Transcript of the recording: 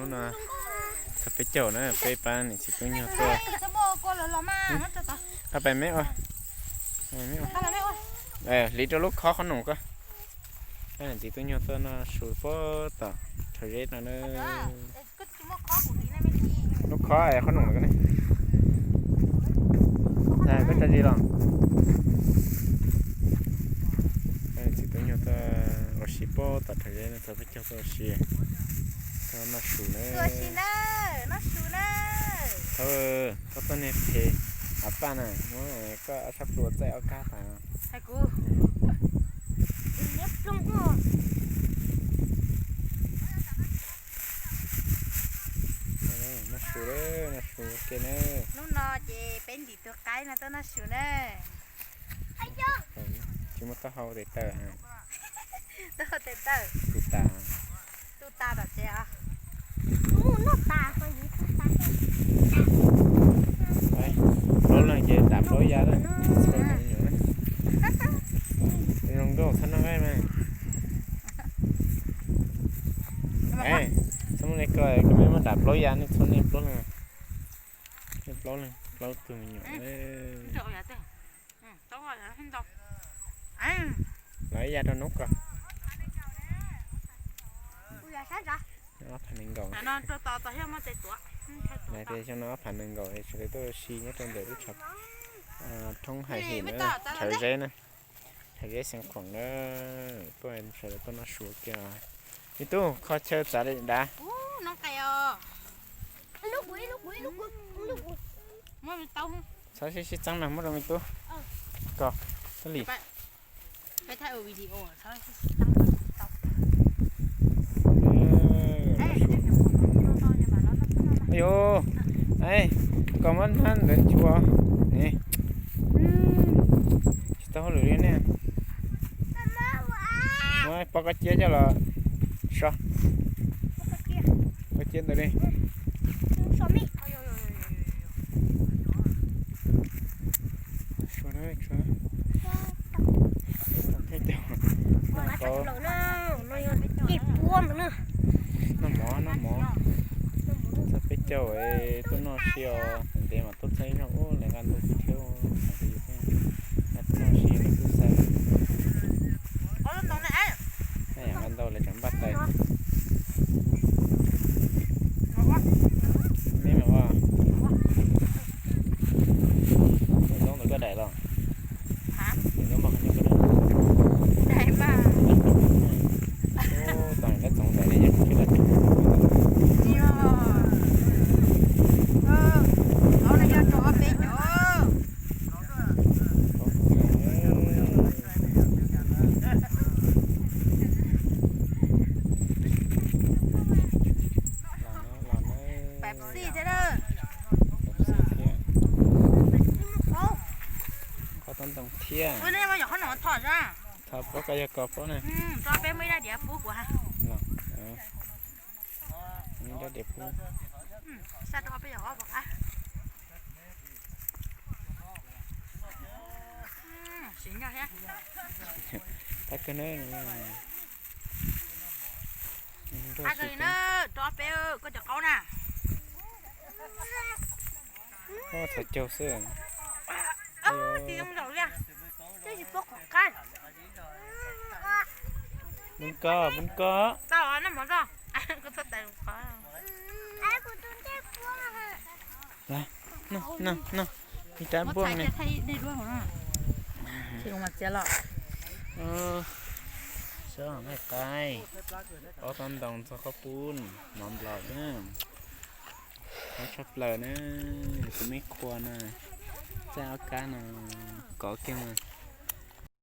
No, txog peb caug na, peb pab niam txiv tub nyuag tuaj. Qab pais me ua, hliv rau lub khob qhob noom ko. Pab niam txiv tub nyuag tuaj noj su puag tom rhawv zeb no na. Lub khob es qhob noom ko ne. Koj tso zis los. Pab niam txiv tub nyuag tuaj ua si puag tom rhawv zeb no, txog peb caug tuaj ua si. Tuaj noj su na. Thov koj tuaj niag phem, av paj na, muab koj ob sab plhu txaij ob kab tas. Noj su, noj su ua ke na. Hnub no ces peb ntim tus qaib no tuaj noj su na. Tsis muaj taub hau tes taw. Taub hau tes taw. Tu tas. Tu tas tom tsev os. Plaub leeg ces dam plaub ya lawm. Zoo nkauj txhob noj nqaij mas. Txhob muaj li ko, koj mej muab dam plaub ya nej txhua nej plaub leeg. Nej plaub leeg plaub tug me nyuam. Los ib ya rau nub ko. Ob phav nees nkaum. Xyoo no ob phav nees nkaum sawv daws tuaj ua si nyob rau ntawm lub tshav, thoob hais him na, rhawv zeb na. Rhawv zeb xeev khoom na. Tuaj sawv daws tuaj noj su kiag. Me tub, kho chaw txav li dav. Txhob sib sib txeeb mas muab rau me tub. Ko, tub li. Yus, koj muab hnab ntawd nchuav ne. Tsis tau hauj lwm li ne. Muab pob kab ciab coj los so. Pob kab ciab ntawd li. Noj mov, noj mov. Txog peb caug tuaj noj si os, ntev mas tuaj txog ib zaug ub lawv nqa ntu thiab. Tuaj noj si lawv kuj xa. Nqa ntau lawv tseem npaj tais. Me mas ua. Ntoo ntawd koj daim los? Ntoo mas koj daim. Tau lawv txoov daim li yog koj daim. Qhov tau ntoo thiab. Thov pob koj yog koj pob na. Ib rab diav pub. Tab kawg na, rau peb koj cov qaub na. Thov caug xwb. Pub koj, pub koj. Noj, noj, noj ib rab npuaj ne. Sob nqaij qaib, pob tau ntoo txog qhob pub, mov nplaum na. Qab tshaj plaws na, tus me qhua na, txaij ob kab no, kov kiag mas.